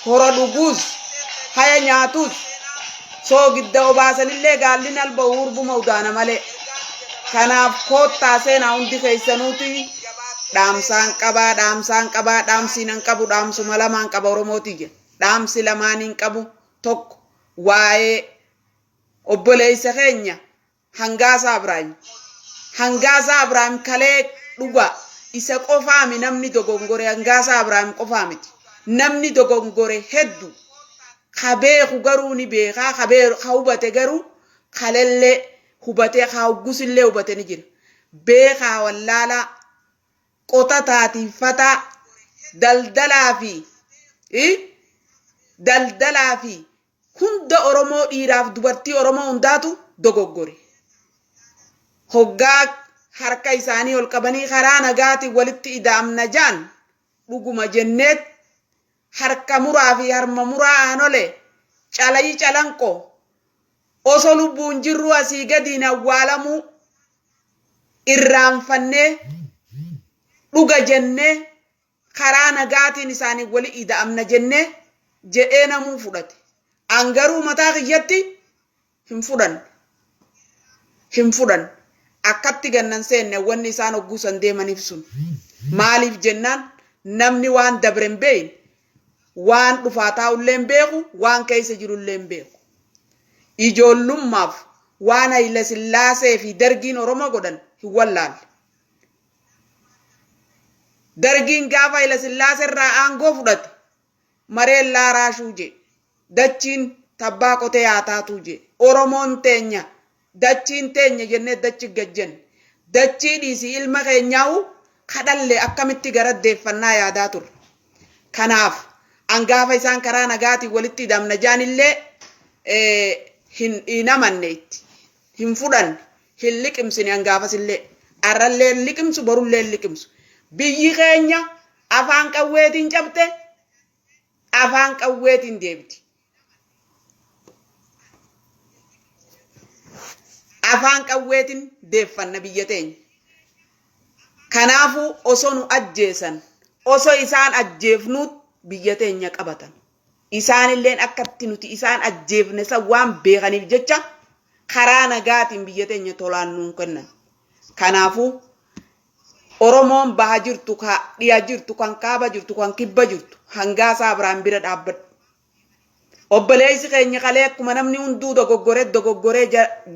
Hora dhuguus, haya nyaatuus, soogidda obaasanillee gaalli hin alba'u hurbuma udaana malee. Kanaaf koottaa seenaa hundi keessanuuti dhaamsaan qabaa dhaamsaan qabaa dhaamsiin an qabu dhaamsuma lamaan qaba Oromoo tiyya. Dhaamsi lamaaniin qabu tokko waa'ee obboleessa keenya Hangaasaa Abraahim. Hangaasaa Abraahim kalee dhugaa isa qofaami namni dogongore Hangaasaa Abraahim qofaa miti. Namni dogongore heddu ka beeku garuu ni beekaa ka ka hubate garuu kalellee hubatee ka hoggusillee hubate ni jira. Beekaa wallaalaa qotataa tiiffataa daldalaa fi daldalaa fi Hunda Oromoo dhiiraaf dubartii Oromoo hundaatu dogoggore. Hoggaa harka isaanii ol qabanii karaa nagaatiin walitti ida'amna ja'an dhuguma jenneet harka muraa fi harma muraa Aanole, Calayii Calanqo oso lubbuun jirruu asii gadiin awwaalamuu irraanfannee dhuga jennee karaa nagaatiin isaaniin wali ida'amna jennee jedhee namuu fudhate. An garuu mataa kiyyatti hin fudhanne. Hin fudhanne. Akkatti gannan seenne wanni isaan hogguu san deemaniif sun. Maaliif jennaan namni waan dabre hin beekne waan dhufaa taa'ullee hin beeku waan keessa jirullee hin beeku. Ijoollummaaf waan Hayila Sillaasee fi Dargiin Oromoo godhan hin wallaalle. Dargiin gaafa Hayilasillaasee irraa aangoo fudhate mareen laaraashuu jee. Dachiin tabbaa qotee haa taatuu jee. Oromoon teenya dachiin teenya jennee dachi gad jenne. Dachii dhiisii ilma keenyaa'u kadhalle akkamitti gara deeffannaa yaadaa turre. Kanaaf an gaafa isaan karaa nagaatiin walitti hidhamna jaanillee hin amanne itti. Hin fudhanne. Hin liqimsine an gaafasillee. Arrallee hin liqimsu borullee hin liqimsu. Biyyi keenya afaan qawweetiin cabte afaan qawweetiin deebiti. Afaan qawweetiin deeffanna biyya teenya. Kanaafuu osoo nu ajjeesan osoo isaan ajjeefnuut biyya teenya qabatan. Isaanilleen akkatti nuti isaan ajjeefne san waan beekaniif jecha karaa nagaatiin biyya teenya tolaan nuun kennan. Kanaafuu Oromoon baha jirtu, ka dhiya jirtu, kan kaaba jirtu, kan kibba jirtu Hangaasaa Abrahaam bira dhaabbadhu. Obboleessi keenya kalee akkuma namni hunduu dogoggore dogoggoree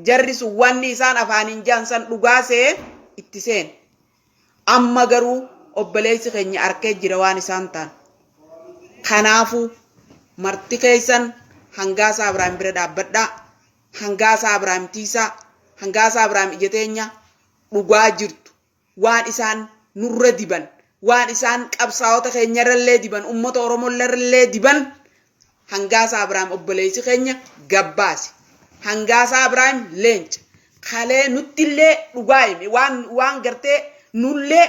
jarri sun wanni isaan afaaniin ja'an san dhugaa se'ee itti seene. Amma garuu obboleessi keenya arkee jira waan isaan ta'an. Kanaafuu marti keessan Hangaasaa Abrahaam bira dhaabbadhaa. Hangaasaa Abrahaam tiisaa. Hangaasaa Abrahaam ija teenya dhugaa jirtu waan isaan nurra diban waan isaan qabsaa'ota keenyarrallee diban ummata Oromollarrallee diban Hangaasaa Abrahaam obboleessi keenya gabbaasi. Hangaasaa Abrahaam leenca. Kalee nuttillee dhugaa hime waan waan gartee nullee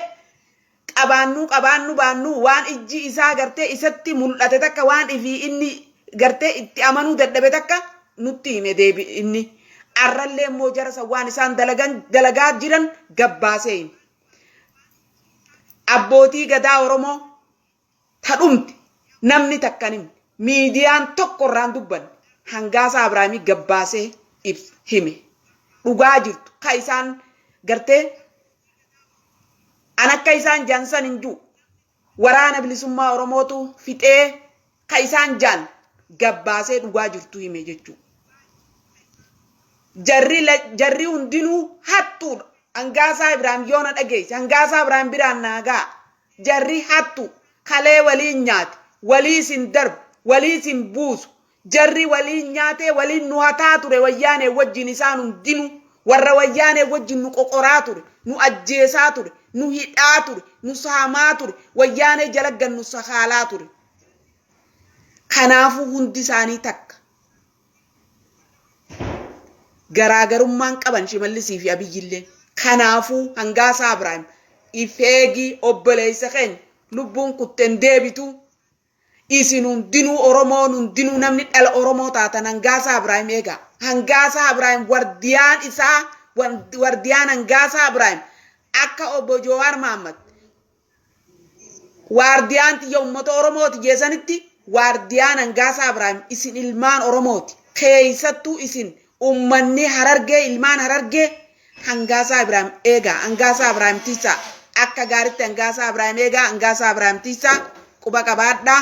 qabaannuu qabaannu baannu waan ijji isaa gartee isatti mul'ate takka waan ifii inni gartee itti amanuu dadhabe takka nutti hime deebi inni. Arrallee immoo jara san waan isaan dalagan dalagaa jiran gabbaasee hime. Abbootii gadaa Oromoo ta dhumte namni takka hin himne miidiyaan tokko irraan dubbanne Hangaasaa Abrahaamii gabbaasee hime. Dhugaa jirtu ka isaan gartee an akka isaan jaan san hin jiru. Waraana bilisummaa Oromootu fixee ka isaan jaan gabbaasee dhugaa jirtu hime jechuu. Jarri jarri hundinuu hattuudha. Hangaasaa Ibraahim yoona dhageesse. Hangaasaa Ibraahim biraan naa ga'a. Jarri hattu. Kalee waliin nyaate. Waliis hin darbu. Waliis hin buusu. Jarri waliin nyaatee waliin nu hataa ture wayyaanee wajjin isaan hundinuu. Warra wayyaanee wajjin nu qoqoraa ture. Nu ajjeesaa ture. Nu hidhaa ture. Nu saamaa ture. Wayyaanee jala gad nu sakaalaa ture. Kanaafuu hundi isaanii takka. Garaagarummaan qaban Shimallisii fi Abiyyillee. Kanaafuu Hangaasaa Abrahaam ifeegii obboleessa keenya lubbuun kutte hin deebitu. Isin hundinuu Oromoon hundinuu namni dhala Oromoo taatan Hangaasaa Abrahaam eegaa. Hangaasaa Abrahaam wardiyaan isaa wardiyaan Hangaasaa Abrahaam akka obbo Jowaar Mahaammad waardiyaan tiyya uummata Oromooti jeesanitti Waardiyaan Hangaasaa Abrahaam isin ilmaan Oromooti. Keeysattuu isin ummanni Harargee, ilmaan Harargee, Hangaasaa Ibraahim eegaa, Hangaasaa Abrahaam tiisaa. Akka gaaritti Hangaasaa Abrahaam eegaa, Hangaasaa Abrahaam tiisaa, quba qabaadhaa.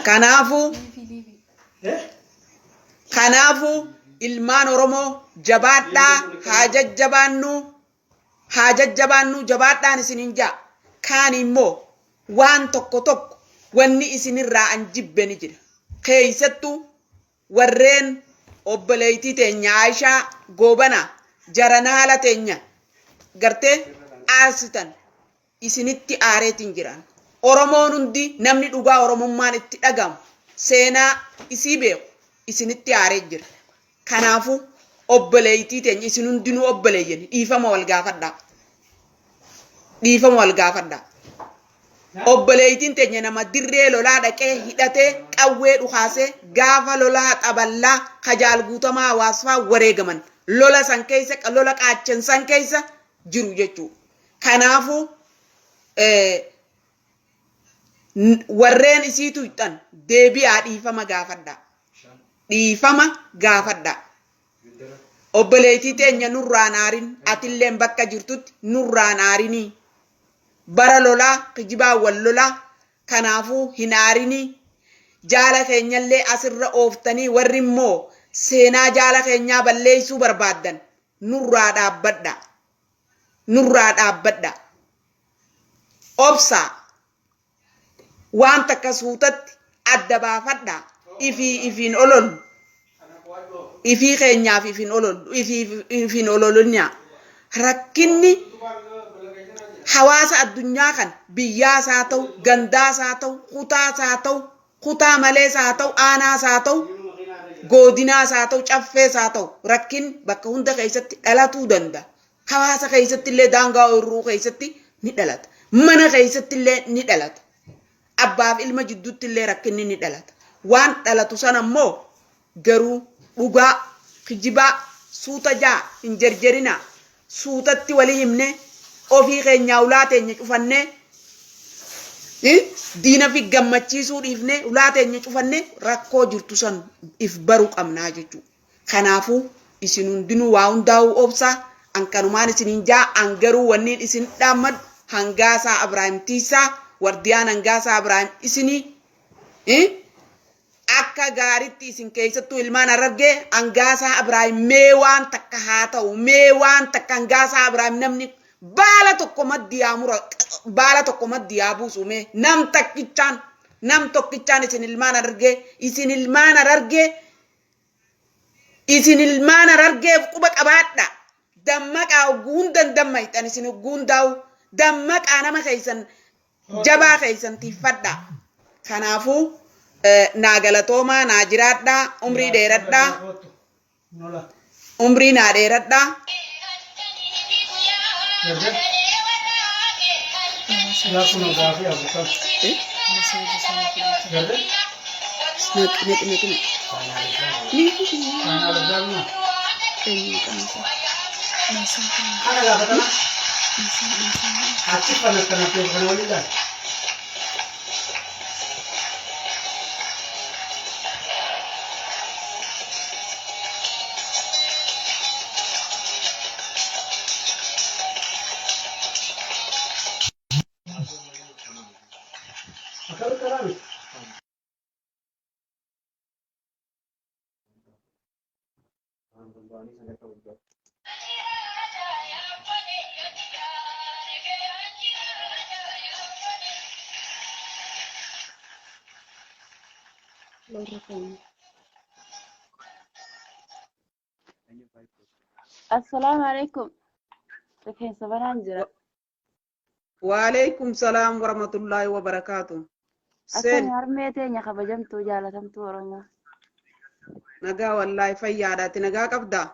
Kanaafuu kanaafuu ilmaan Oromoo jabaadhaa, haa jajjabaannuu, haa jajjabaannuu, jabaadhaan isinin ja'a. Kaan immoo waan tokko tokko wanni isinirraa an jibbe ni jira. Keeysattuu warreen obboleeytii teenya Aayishaa Goobana jaranaala teenya gartee aarsitan isinitti aareetiin jiraan. Oromoon hundi, namni dhugaa Oromummaan itti dhagamu, seenaa isii beeku isinitti aaree jira. Kanaafuu obboleeytii teenya, isin hundinuu obboleeyyani, dhiifama wal gaafadhaa. Dhiifama wal gaafadhaa. Obboleeytiin teenya nama dirree lolaa dhaqee hidhatee qawwee dhukaasee gaafa lolaa xaballaa kajaal guutamaa hawaasfaa wareegaman lola san keessa, lola qaachan san keessa jiru jechuudha. Kanaafuu warreen isii tuyxan deebi'aa dhiifama gaafadhaa. Dhiifama gaafadhaa. Obboleettii teenya, nurraan aarin, atilleen bakka jirtutti nurraan aarinii. Bara lolaa kijibaa wal lolaa, kanaafuu hin aarinii. Jaala keenyallee asirra ooftanii warri immoo seenaa jaala keenyaa balleessuu barbaaddan nurraa dhaabbadhaa. Nurraa dhaabbadhaa. Obsaa. Waan takka suutatti adda baafadhaa. Ifii ifiin olollu. Ifii keenyaaf ifiin olollu. Ifii ifiin ololunyaa. Rakkinni hawaasa addunyaa kana biyyaas haa ta'u, gandaas haa ta'u, kutaas haa ta'u, kutaa malees haa ta'u, aanaas haa ta'u, godinaas haa ta'u, caffees haa ta'u, rakkin bakka hunda keessatti dhalatuu danda'a. Hawaasa keessatti illee, daangaa ooyiruu keessatti ni dhalata. Mana keessatti illee ni dhalata. Abbaaf ilma jidduutti illee rakkinni ni dhalata. Waan dhalatu sana immoo garuu dhugaa, kijibaa, suuta jaa hin jerjerinaa. Suutatti walii himnee ofii keenyaa ulaa teenya cufannee, diina fi gammachiisuu dhiifnee, ulaa teenya cufannee rakkoo jirtu san if baruu qabnaa jechuudha. Kanaafuu isin hundinuu waa hundaa'uu obsaa, an kanumaan isiniin jaa. An garuu wanniin isin dhaammadhu, Hangaasaa Abraahim Tiisaa, wardiyaan Hangaasaa Abraahim isinii akka gaaritti, isin keessattuu ilmaan Harargee, Hangaasaa Abraahim mee waan takka haa ta'u, mee waan takka Hangaasaa Abraahim namni baala tokko maddi yaa mura, baala tokko maddi yaa buusu, mee nam takkichaan, nam tokkichaan, isin ilmaan Harargee, isin ilmaan Harargee, isin ilmaan Harargeef quba qabaadha. Dammaqaa, hogguu hundan dammayxan, isin hogguu hundaa'u dammaqaa, nama keessan jabaa keessan tiiffadha. Kanaafuu naa galatoomaa, naa jiraadhaa, umrii dheeradhaa, umrii naa dheeradhaa. Naqi, naqi, naqi, naqi. Eenyu maqaan isaa? Kana gaafatama. Achi kana kana kana waliin laala. Akkamitti karaa miti? Assalaamu alaikum. Rifeensa banaan jira. Waaleykum salaam warahmatullaahi wabarakaatu. Seen. Akkami harmee teenya kabajamtuu jaalatamtuu Oromoo? Nagaa wallaahi, fayyaadha. Ati nagaa qabdaa?